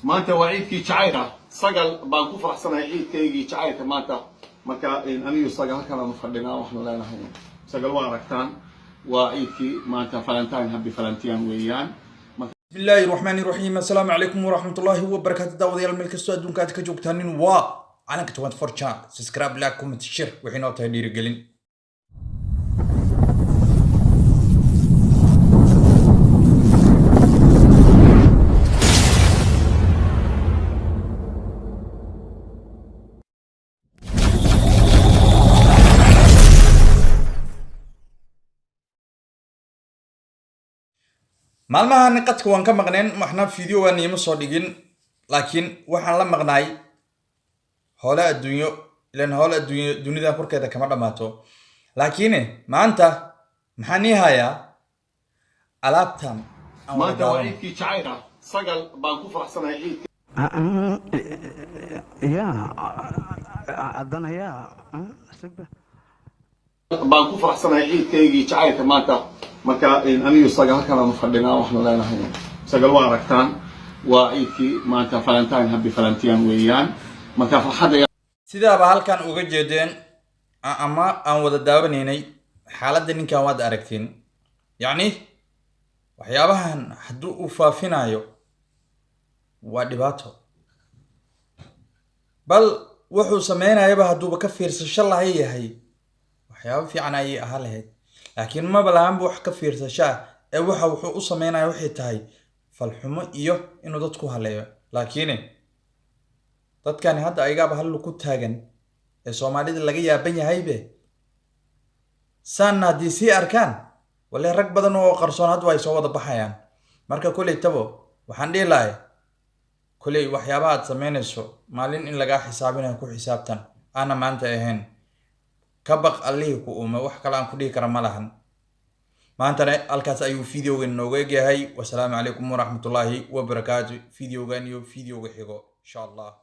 Maanta waa ciidkii jacaylka. Sagal baan ku faraxsanahay, ciidkaygii jacaylka maanta. Marka anigu Sagal halkan aanu fadhinaa, waxaanu leenahay, Sagal, waa aragtaan, waa ciidkii maanta, Valentine, happy Valentine weeyaan. بسم الله الرحمن الرحيم، السلام عليكم ورحمة الله وبركاته. Daawadayaal, meel kastoo adduunka aad ka joogtaanin, waa calanka 24 channel. Subscribe, like, comment, share, waxay noo tahay dhiirigelin. Maalmahan qadka waan ka maqneen, waxna video waan iima soo dhigin, laakiin waxaan la maqnaay hoole adduunyo. Ilan hoole adduunyo dunidan korkeeda kama dhammaato. Laakiin maanta maxaan ii hayaa? Alaabtan aan wada Maanta waa daawano. ciidkii jacaylka. Sagal baan ku faraxsanahay ciidka. Ya haddana ya. Baan ku faraxsanahay ciidkaygii jacaylka maanta. Marka anigu Sagal halkan aanu fadhinaa, waxaanu leenahay, Sagal, waa aragtaan, waa ciidkii maanta, Valentine, happy Valentine weeyaan. Marka farxadda Sidaaba halkan uga jeedeen ama aan wada daawanaynay, xaaladda ninkan waad aragteen. Yacni waxyaabahan hadduu uu faafinayo waa dhibaato, bal wuxuu sameynayaba hadduuba ka fiirsasho laha yahay, waxyaabo fiican ayay ahaan lahayd. Laakiin maba lahanba wax ka fiirsasho ah ee waxa wuxuu u sameynaya waxay tahay falxumo iyo inuu dadku haleeyo. Laakiin dadkani hadda ayagaaba hal ku taagan ee Soomaalida laga yaaban yahaybe. Saanna haddii sii arkaan, walle rag badan oo qarsoon hadda ay soo wada baxayaan. Marka koley tabo waxaan dhihi lahay, koley waxyaabaha aad samaynayso maalin in lagaa xisaabinayo ku xisaabtan, aana maanta ahayn. Ka baq Allihii ku uume. Wax kale aan ku dhihi kara ma lahan. Maantana halkaas ayuu videogan nooga egyahay. Wasalaamu calaykum waraxmatullaahi wabarakaatu. Videogan iyo videoga xigo, insha Allah.